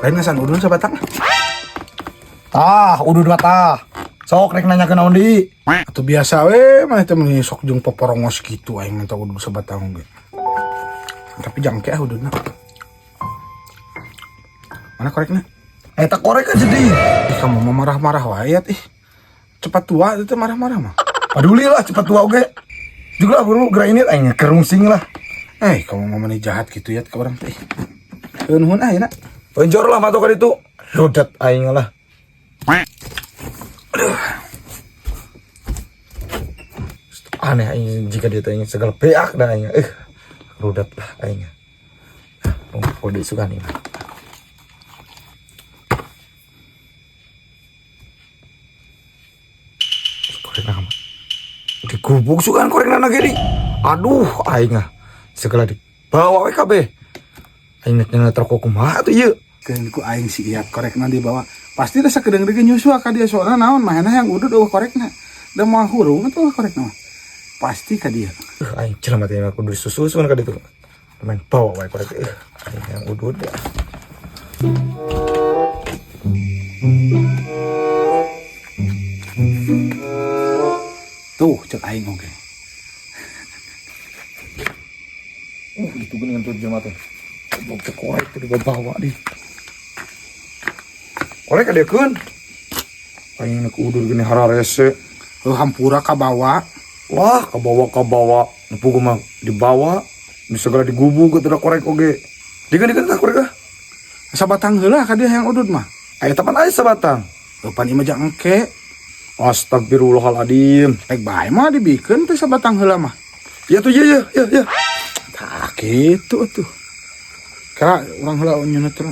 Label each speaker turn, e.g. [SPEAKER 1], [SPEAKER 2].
[SPEAKER 1] Lain ngasaan udud sabatang.
[SPEAKER 2] Tah, udud mah tah. Sok rek nanya ke naon deui.
[SPEAKER 1] Atau biasa we mah teh meni sok jeung poporongos kitu aing minta udud sabatang ge. Tapi jangke ah ududna. Mana korekna?
[SPEAKER 2] Eta korek aja deui.
[SPEAKER 1] Ih, kamu mau marah-marah wae ih. Cepat tua itu marah-marah mah.
[SPEAKER 2] Paduli lah cepat tua oge. Juga lah buru geura ini aing kerungsing lah.
[SPEAKER 1] Eh, kamu mau meni jahat gitu ya ke orang teh. Nuhun ah ya nak.
[SPEAKER 2] Penjor lah matok itu. Rodat aing lah. Aduh. Aneh aing jika dia tanya segala beak dah aing. Rodat lah aing. Kode suka nih. Korek nama. Digubuk sukan korek nana gini. Aduh, aing ah. Segala dibawa we kabeh. Aing nek nyana rokok kumaha tuh ieu.
[SPEAKER 1] Keun ku aing si Iyat korekna dibawa. Pasti da sakedeung deui nyusul ka dia soalna naon mahena yang udud eueuh korekna. Da moal hurung atuh korekna mah. Pasti ka dia.
[SPEAKER 2] Aing jelema teh kudu disususun ka ditu. Main bawa wae korek aing yang udud ya.
[SPEAKER 1] Tuh cek aing oge.
[SPEAKER 2] Gitu geuningan tuh jelema teh. Goblok teh korek teh dibawa di. Korek kadiekeun. Aing nek udud geuning hararese.
[SPEAKER 1] Hampura ka bawa.
[SPEAKER 2] Wah, kabawa-kabawa. Nepu mah dibawa, bisa segala digubuk ke korek oge. Digan-digan tah korek ah.
[SPEAKER 1] Sabatang heula ka dia yang udud mah.
[SPEAKER 2] Aya tapan aya sabatang.
[SPEAKER 1] Eupan ieu mah jang engke.
[SPEAKER 2] Astagfirullahaladzim.
[SPEAKER 1] Rek bae mah dibikeun teh sabatang heula mah.
[SPEAKER 2] Ya tuh ya ya ya ya.
[SPEAKER 1] Tah kitu atuh. Kira urang heula nyeuneu teh.